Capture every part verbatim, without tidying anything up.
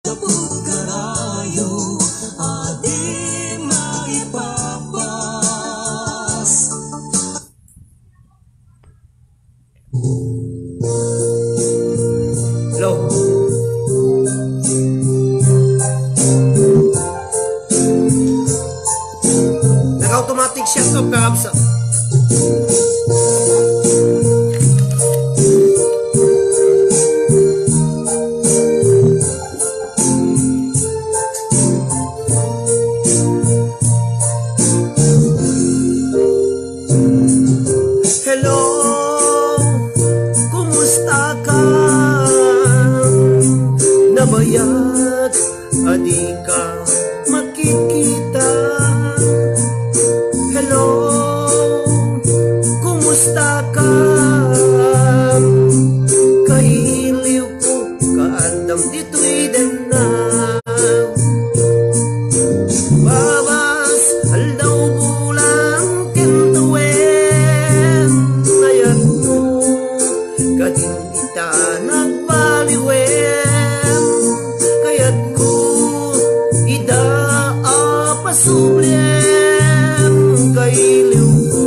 Pagkarayo a di maipapas. Hello. Nag-automatic shut off ka, Absa. Hello, kumusta ka? Nabayag a di ka makikita. Hello, kumusta ka? Kailiw ko, kaadam ditoy denna. Babas, aldaw, bulan, ken tawen, ayatmo kadin ita nagbaliwen. Kayatko ida a pasubliem, kailiwko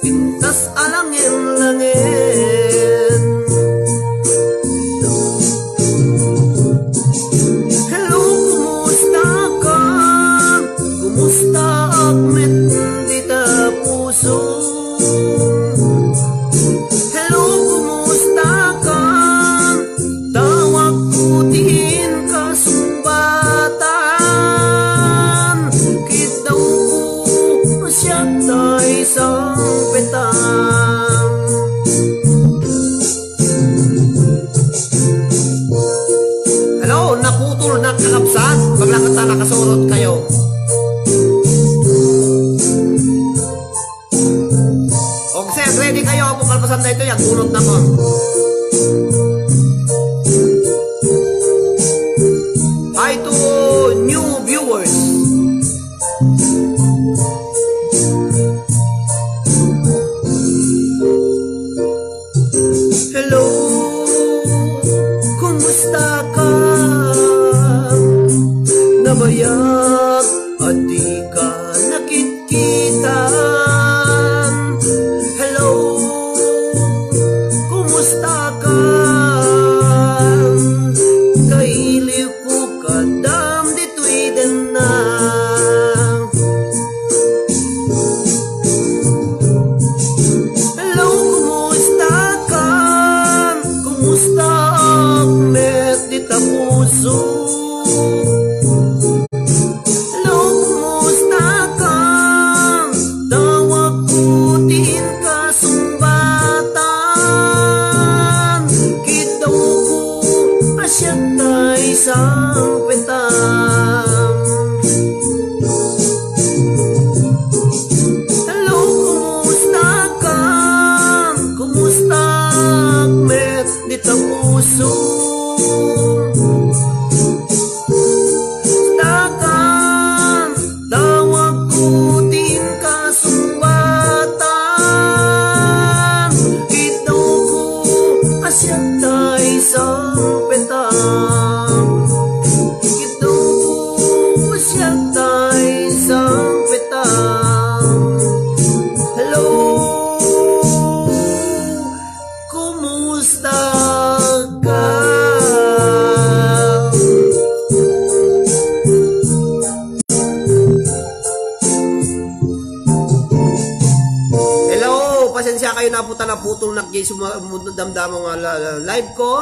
pintas a langin-langin. Hello, kumusta ka? Kumusta ak met dita puso? Hello, kumusta ka? Tawagko ti inkasumbatan. Kidawko a siak tay sangpetan. Hello, naputol na, kakabsat. Paglakat na, nakasurot kayo. Okay, sir, ready kayo? Apo kalpasan daytoy, agbunot na ko. Hi to new viewers. Hello, kumusta ka? Nabayag a di ka nakitkitan. Hello, kumusta ka? Kailiwko, kaadam ditoy denna. Hello, kumusta ka? Kumusta ak met dita puso? Hello, kumusta ka? Tawagko ti inkasumbatan. Kidawko a siak tay sangpetan. Hello, kumusta ka? Kumusta ak met dita puso? Kumusta ka? Tawagko ti inkasumbatan. Kidawko a siak tay sangpetan. Kidawko a siak tay sangpetan. Hello, kumusta ka? Hello, pasensya kayo, naputa, naputol na kay suma-, damdamo nga la-, la-, live ko.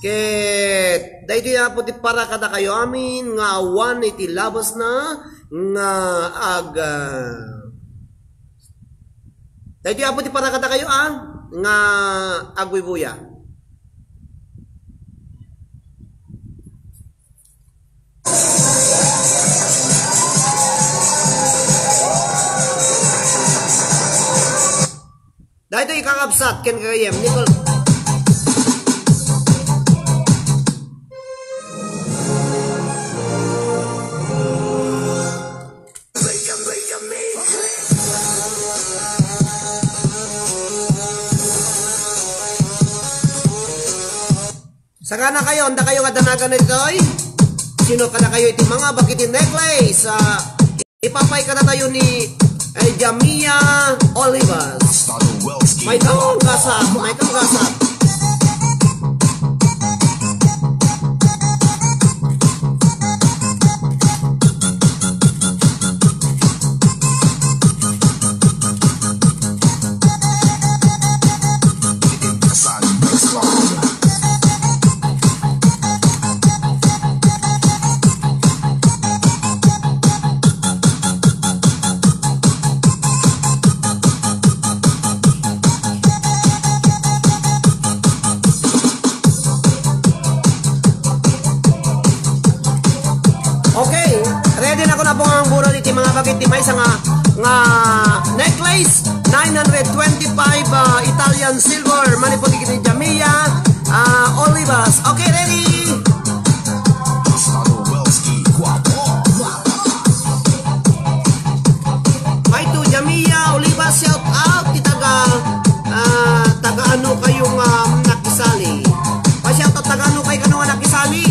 Ket daytoy apo ti para kadakayo amin nga awan iti labasna nga ag-, ah, daytoy apo ti para kadakayo, ah, nga agbuybuya. Daytoy ikakabsat ken kagayem, Nicole. Sagana kayo, anda kayo nga danagan itoy? Sino kadakayo iti mangabak iti necklace? Ah, ipapay kadatayo ni, eh, Jamia Olivas. May kanggasat, may kanggasat. Okay, ready na ko na po ang bural iti mangabak iti maysa nga, nga necklace, nine hundred twenty-five, ah, Italian silver, manipod iti Jamia, ah, Olivas. Okay, ready? Ay to Jamia Olivas, shout out ti taga, ah, taga ano kayo nga nakisali. Pa-shout out taga ano kayo kano nga nakisali.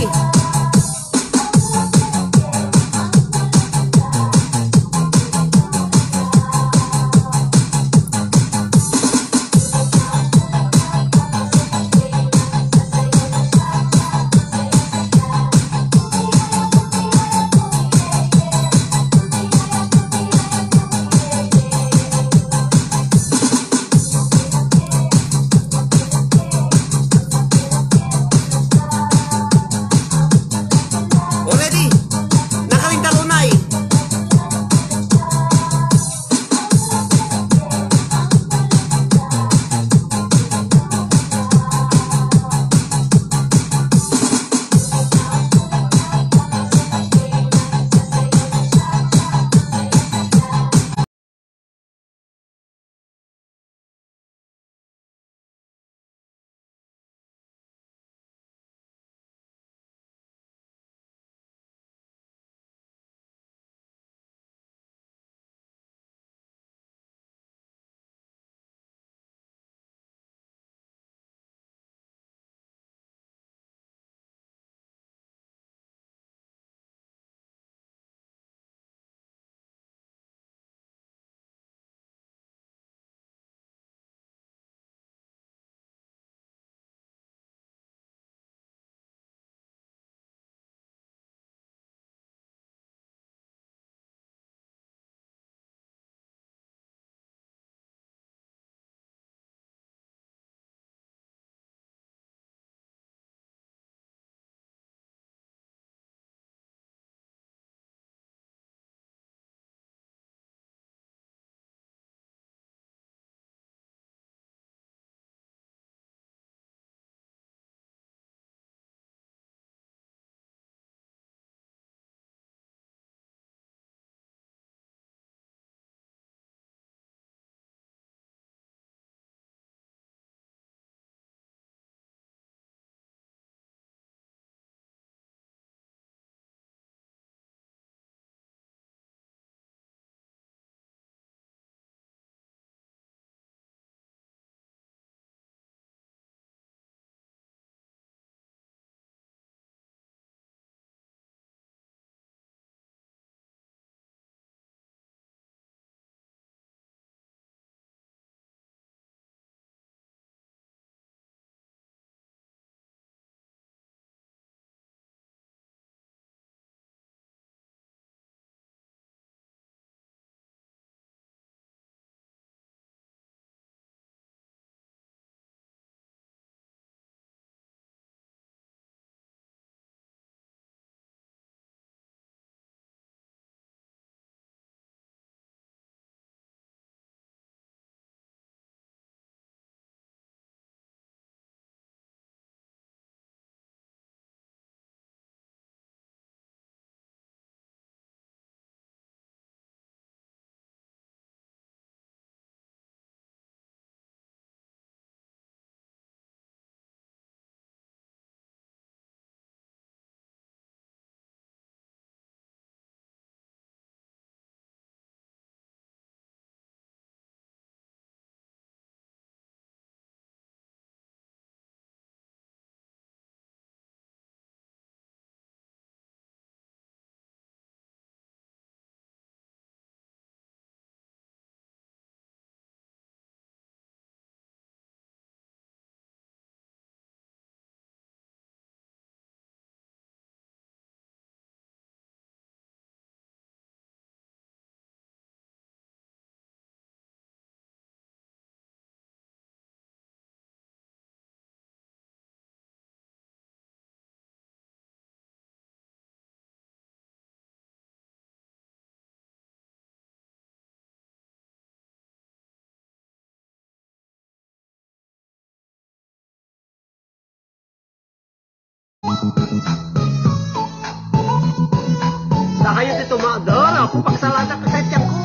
Ayaw ti tumador, ako pagsaladak ka kay tiyangko.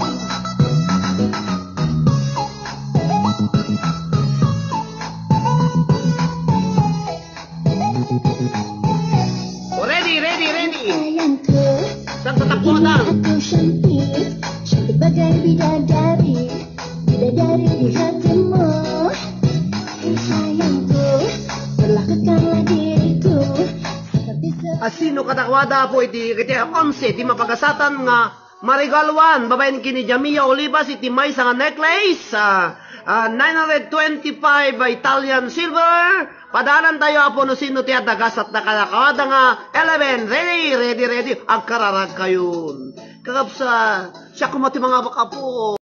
O, ready, ready, ready. Sayangku, saan tatakbo ka? Aku cantik, cantik bagai bidadari. Bidadari di hatimu. Hai sayangku, perlakukanlah diriku seperti se- Asino kadakuada, Apo, iti, iti onse ti mapagasatan nga marigaluan babaen ken ni Jamia Olivas iti maysa nga necklace, ah, ah, nine hundred twenty-five Italian silver. Padaanantayo, Apo, no sino ti adda gasatna kadakuada nga eleven. Ready, ready, ready. Agkararagkayon. Kakabsat, siak koma ti mangabak, Apo.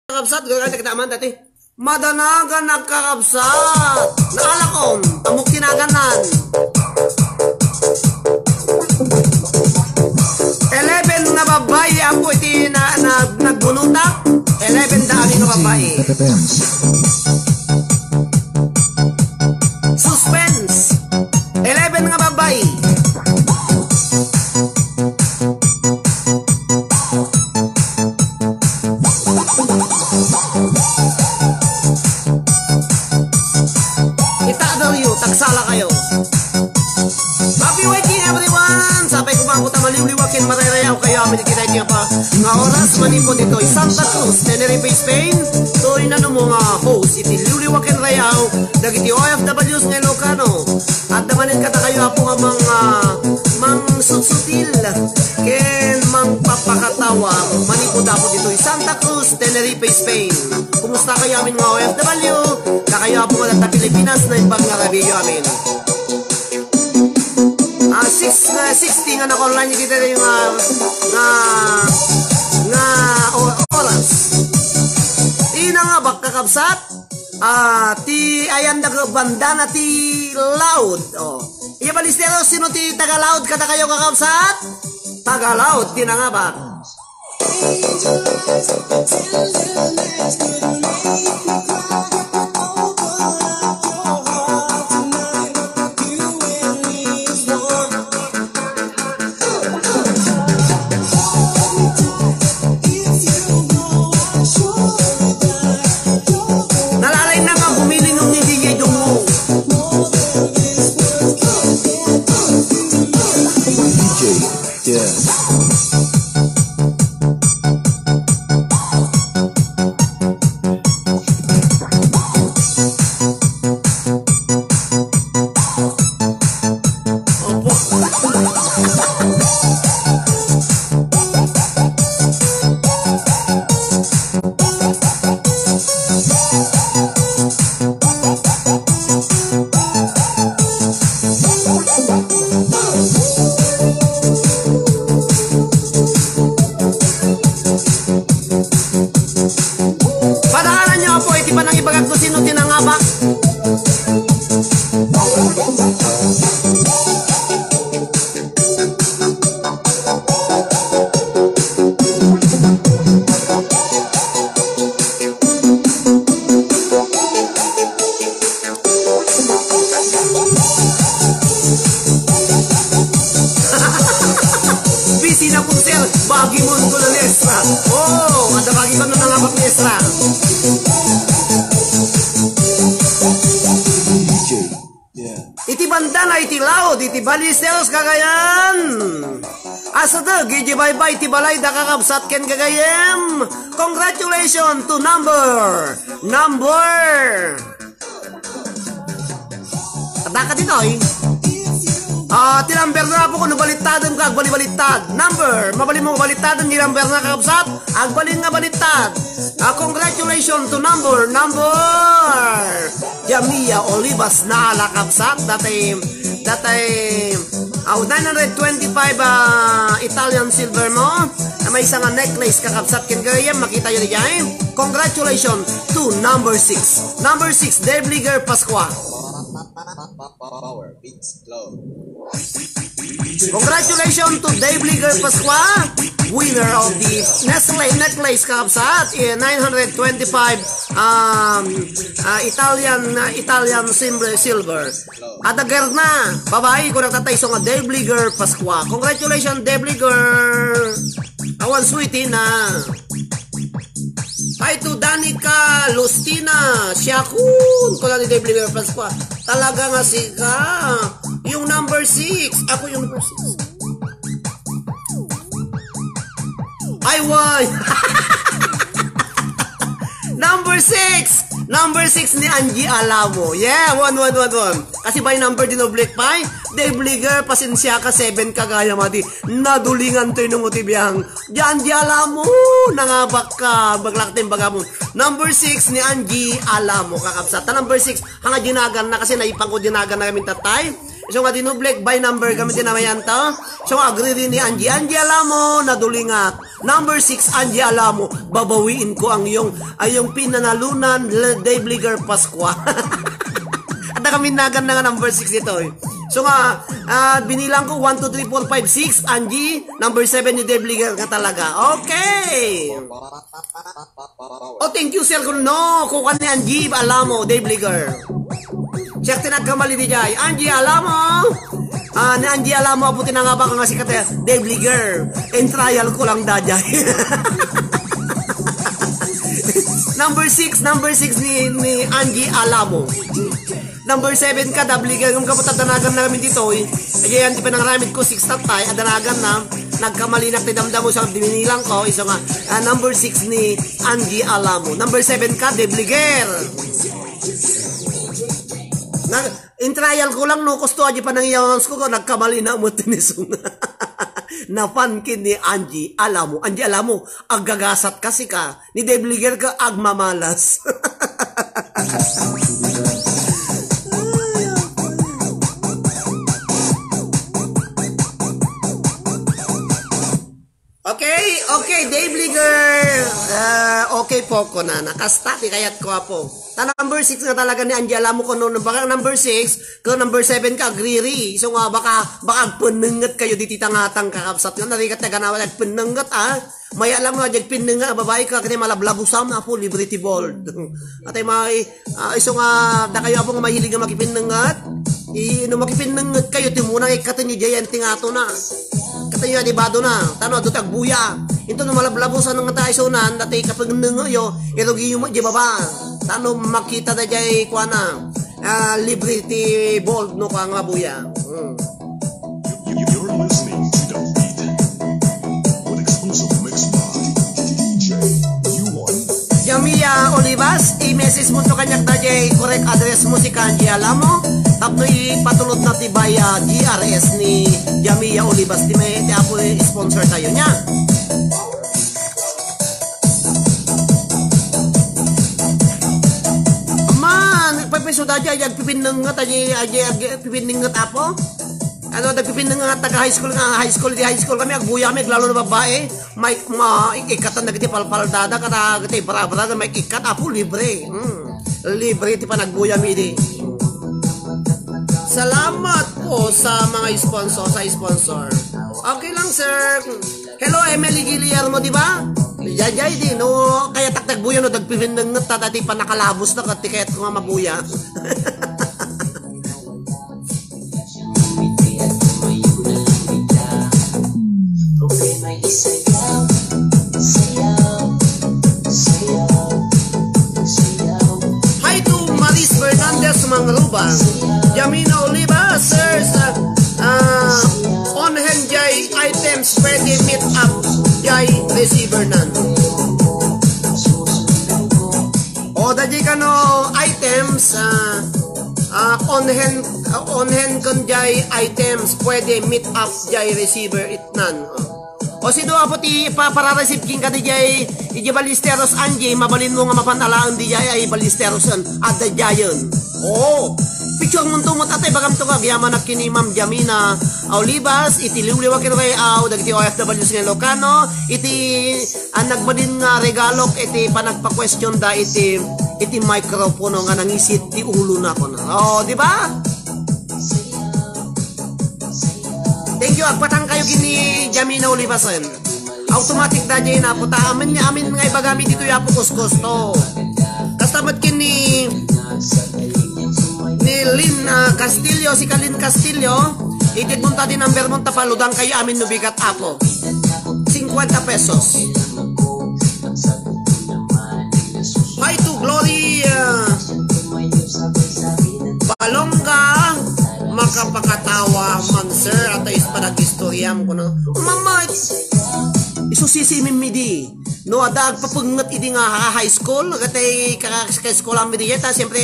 Kakabsat, gagawin kita man dati. Madanagan, nagkakabsat. Naalakon, amok kinaganan. Eleven nga babayi, Apo, iti na, na, nagbunutak. Eleven da amin nga babayi. Suspense. Eleven nga babayi. Itador yu, tagsala kayo. Happy waking, everyone! Sapay ko ba, ta maliwliwa ken marayrayaw kayo amin iti daytoy nga pa nga oras manipud ditoy Santa Cruz, Tenerife, Spain. Toy nano mo nga host iti liwliwa ken rayaw dagiti O F Ws nga Ilocano. Adda manen kadakayo, Apo, nga mang, ah, mangsutsutil ken mangpapakatawa manipud, Apo, ditoy Santa Cruz, Tenerife, Spain. Kumusta kayo amin nga O F W? Dakayo, Apo, nga adda Pilipinas, naimbag nga rabiyo amin. Ah, six, ah, sixty nga naka-online iti daytoy nga, nga, nga o-, oras. Ina nga bak-, kakabsat? Ah, ti ayan da bandana ti Laud. Oh. Iya balistero, sino ti taga Laud kadakayo, kakabsat? Taga Laud ti nangabak. Nalalaing na nga gumiling ni D J Dungo. D J, yeah. Oh, adda bagay ko na nangabak ni Ezra. D J. Yeah. Iti bandana iti laud, iti Balisteros, Cagayan. Asadeg iti baybay ti balay da kakabsat ken gagayem. Congratulations to number, number. Adda ka ditoy. Ah, ti number na po kung baliktadem ka, agbali-baliktad. Number, mabalin mo baliktadem ni number na kakabsat, agbalin nga baliktad. Ah, congratulations to number, number. Jamia Olivas na ala kabsat, datay, datay, ah, nine hundred twenty-five, ah, Italian silver mo. Na may isang necklace kakabsat ken gayam, makita yun diyan. Congratulations to number six. Number six, Dave Liger Pascua. Power Beats Club. Congratulations to Dave Liger Pascua, winner of the Nestle necklace, kakabsat, in nine hundred twenty-five, um, uh, Italian, uh, Italian silver, silver. Adager na, babae, kung nagtataiso nga Dave Liger Pascua. Congratulations, Dave Liger! Awan sweetie na. Hi to Danica Lustina. Siya kun, kuna ni Dave Liver Pascua. Talaga nga sika. Yung number six. Ako yung number six. Ay, why? Number six. Number six ni Angie Alamo. Yeah, one, one, one, one. Kasi by number din oblique pay. Dave Liger, pasensya ka, seven ka gayam, madi. Nadulingan to yung ti biang. Diyan, di alam mo, nangabak ka, baglak din baga mo. Number six ni Angie Alamo, kakabsat. Ta number six, hanga dinagan na kasi naipang ko dinagan na kami tatay. So nga dinublek by number kami tinamayan to. So nga agree din ni Angie. Angie Alamo, nadulingat. Number six, Angie Alamo, babawiin ko ang iyong, ay yung pinanalunan, le-, Dave Liger Pascua. At nakaminagan na nga number six dito eh. So nga, ah, binilang ko, one, two, three, four, five, six, Angie, number seven ni Dave Liger ka talaga. Okay. Oh, thank you, Sir Kuno. Kukuha ni Angie Alamo, Dave Liger. Sir, tinagkamali di jay. Angie Alamo. Ah, ni Angie Alamo, apo tinangabak nga sikat, eh, Dave Liger. In trial ko lang da jay. Number six, number six ni, ni Angie Alamo. Number seven ka, Dave Liger. Yung kapatadanagan namin dito, eh. Ayan, di pa nangaramid ko, six tatay, adanagan na. Nagkamalinak ti damdamo sa binilang ko. Iso nga, ah, number six ni Angie Alamo. Number seven ka, Dave Liger. Nag-, in trial ko lang, no, kusto, aja pa nang iyawans ko, ko, nagkamali na mo tinisong. Napan kin ni Angie Alamo. Angie Alamo, agagasat kasi ka, ni Dave Liger ka, agmamalas. Okay, okay, Dave Liger. Ah, okay po ko na. Nakasta, ti kayat ko, apo. Ta number six nga talaga ni Angie Alamo ko, no, baka number six, ko number seven ka, agriri. So nga, baka, baka agpenenget kayo diti tangatang kakabsat nga. Narigat na ganawa, agpenenget, ah. Maya lang no, agpenenget, ah, babae ka, kaya malablabusam, apo, libre ti bold. Atay may, ah, iso nga, da kayo, apo, nga mahilig nga makipinnenget. I, no makipinnenget kayo, ti munang ikkaten ni Jay, anting ato na. Katayo, di bado na. Tano, adu tagbuya. Into no malablabos, anong nga tayo sunan, dati kapinnenget yo, irugi yo mo, di baba. Tano, makita da jay, kuana. Ah, libre ti bold, no, kang mabuya. Hmm. You, you're listening to The Beat. With exclusive mix by D J U one. Jamia Olivas, i-message mo to kaniak dayjay correct address mo ti Angie Alamo, tapno ipatulod na ti bay, ah, G R S ni Jamia Olivas, ti may, ti apo, eh, sponsor tayo niya. Man, nagpapiso dayjay, agpipinnenget, aji, aji, agpipinnenget, apo. Ano, nagpipinnenget, taga high school nga, high school, di high school kami, agbuya kami, lalo na babae. May, ma, ik-, ikatan na kiti palpaldada, kata kiti brabra, may ikat, apo, libre. Mm. Libre ti panagbuyam idi. Salamat po sa mga sponsor, sa sponsor. Okay lang, sir. Hello, Emily Guillermo, di ba? Jay, jay, di, no, kaya tak nagbuya, no, nagpipindang na, tata, ti panakalabos na, kati kayat ko nga mabuya. Jamina Oliva, sir, sa, ah, on hand jay items, pwede meet up jay receiver nan. O, dagiti kano items, ah, ah, on hand, ah, on hand kun jay items, pwede meet up jay receiver itnan. O, sino apo ti pa-, parareceive kenka dijay, ijay Ballesteros, Angie, mabalinmo nga mapan alaen dijay ay Ballesterosen, adda diayen. Oo. Picture mo to mo, tatay, bagam to ka, agyaman ken ni Ma'am Jamina Olivas, iti liwliwa ken Ray Au, dagiti O F Ws nga Ilocano, iti, ah, nagbalin nga regalok, iti panagpa-question da, iti, iti microphone nga nangisit ti ulo na ko na. Oh, di ba? Thank you, agpatang kayo ken ni Jamina Olivasen. Automatic da jay na puta. Amin, amin nga ibagami dito ya po kuskus to. Kasta met ken ni, ni Lin, ah, Castillo, si Kalin Castillo. Itid mo ta di number mo, tapaludang kayo amin no bigat apo. Cincuenta pesos. Hi to Gloria. Balonga, makapakatawa man, sir. Ato is panag-istorya mo kuno. Mama, isusisi mi midi. No, adda agpapengnget idi nga ha-, high school, gatay ka-, ka-, ka-school mi di, ta siyempre,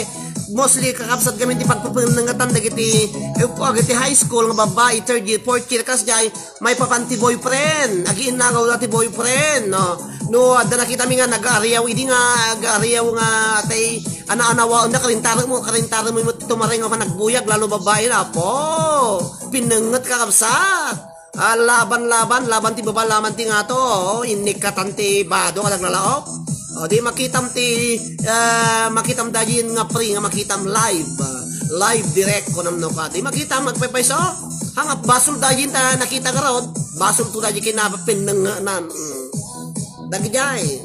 mostly kakabsat kami ti pagpapengngetan dagiti, eh, dagiti high school nga babbai, third year, fourth year, kas jay, maipapan ti boyfriend, agiinnagaw da ti boyfriend, no? No, adda nakita mi nga nag-aariaw, idi nga, nag-aariaw nga, tay, ana-anawaen da, karintarem mo, karintarem mo, tumaray nga panagbuyag, lalo babae na, po, pinengnget kakabsat. Ah, laban, laban, laban ti baba, laban ti ngato, oh, innikatan ti bado, ka naglalaok. Oh, di makitam ti, ah, makitam dayin nga free nga makitam live, ah, live direct ko namno ka. Di makitam, magpaypayso. Hangap basol dayin ta nakita garod. Basol to dayin kinapapin ng nan. Mm. Dagijay.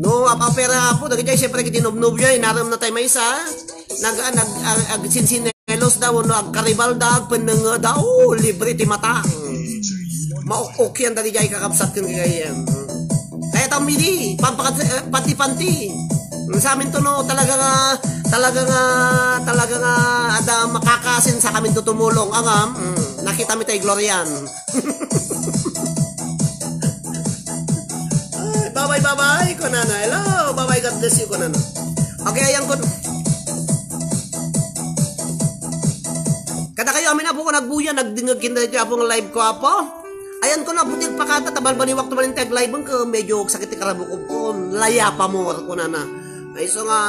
No, apapera po, dagijay, siyempre, kiti nobnobyo, inarem na tayo maysa. Nag, nag, ag, agsinsinelos daw, no, agkaribal da, agpenneng da, oh, libre ti mata. Mauk-uk yan, dagijay, kakabsat ken gagayen. Kaya tayo midi, pampakat, eh, panti-panti. Sa amin to, no, talaga nga, talaga nga, talaga nga, ada makakasin sa kami to tumulong. Angam, mm, nakita mi tayo, Glorian. Ay, babay, babay, kunana. Hello, babay, God bless you, kunana. Okay, ayan ko. Kada kayo, amin, apo, ko nagbuya, nagdingag kinda iti apo nga live ko, apo. Ayan ko na, apo, ti agpakada, ta balbaliwak to balin ti ag-live ko, medyo sakit ti karabukog ko. Laya pa mo, kunana. Ay, so nga,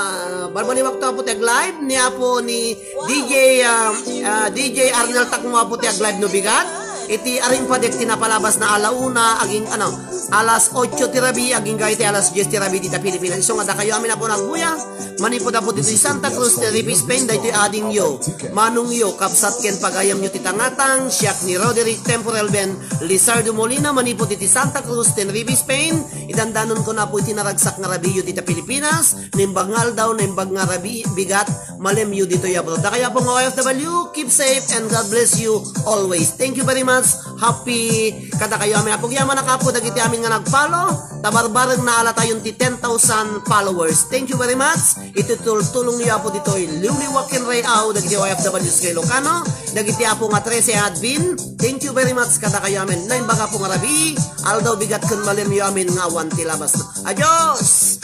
balbaliwak to, apo, ti ag-live, ni apo, ni D J, ah, ah, D J Arnel Takmo, apo, ti ag-live no bigat. Iti arimpadek ti napalabas na ala una, aging, ano, alas otso ti rabi, agingga iti alas dies ti rabi dita Pilipinas. Isu nga dakayo amin, apo, nagbuya. Manipud, apo, ditoy Santa Cruz, Tenerife, Spain, daytoy adingyo, manongyo, kabsat ken pagayamyo ti tangatang, siak ni Roderick Temporal Ben Lizardo Molina, manipud iti Santa Cruz, Tenerife, Spain. Idandanon ko na, apo, iti naragsak nga rabiyo dita Pilipinas, naimbag nga aldaw, naimbag nga rabi, bigat, malemyo ditoy abroad. Dakayo, apo, nga O F W, keep safe and God bless you always. Thank you very much. Happy kada kayo amin. Apogyaman a kapo dagiti amin nga nag-follow. Ta barbareng naalatayon ti ten thousand followers. Thank you very much. Iti tultulongyo, apo, ditoy liwliwa ken ray-aw dagiti O F Ws nga Ilocano, dagiti apo nga trese admin. Thank you very much kada kayo amin. Naimbag, apo, nga rabii, aldaw bigat ken malemyo amin nga awan ti labasna. Adios!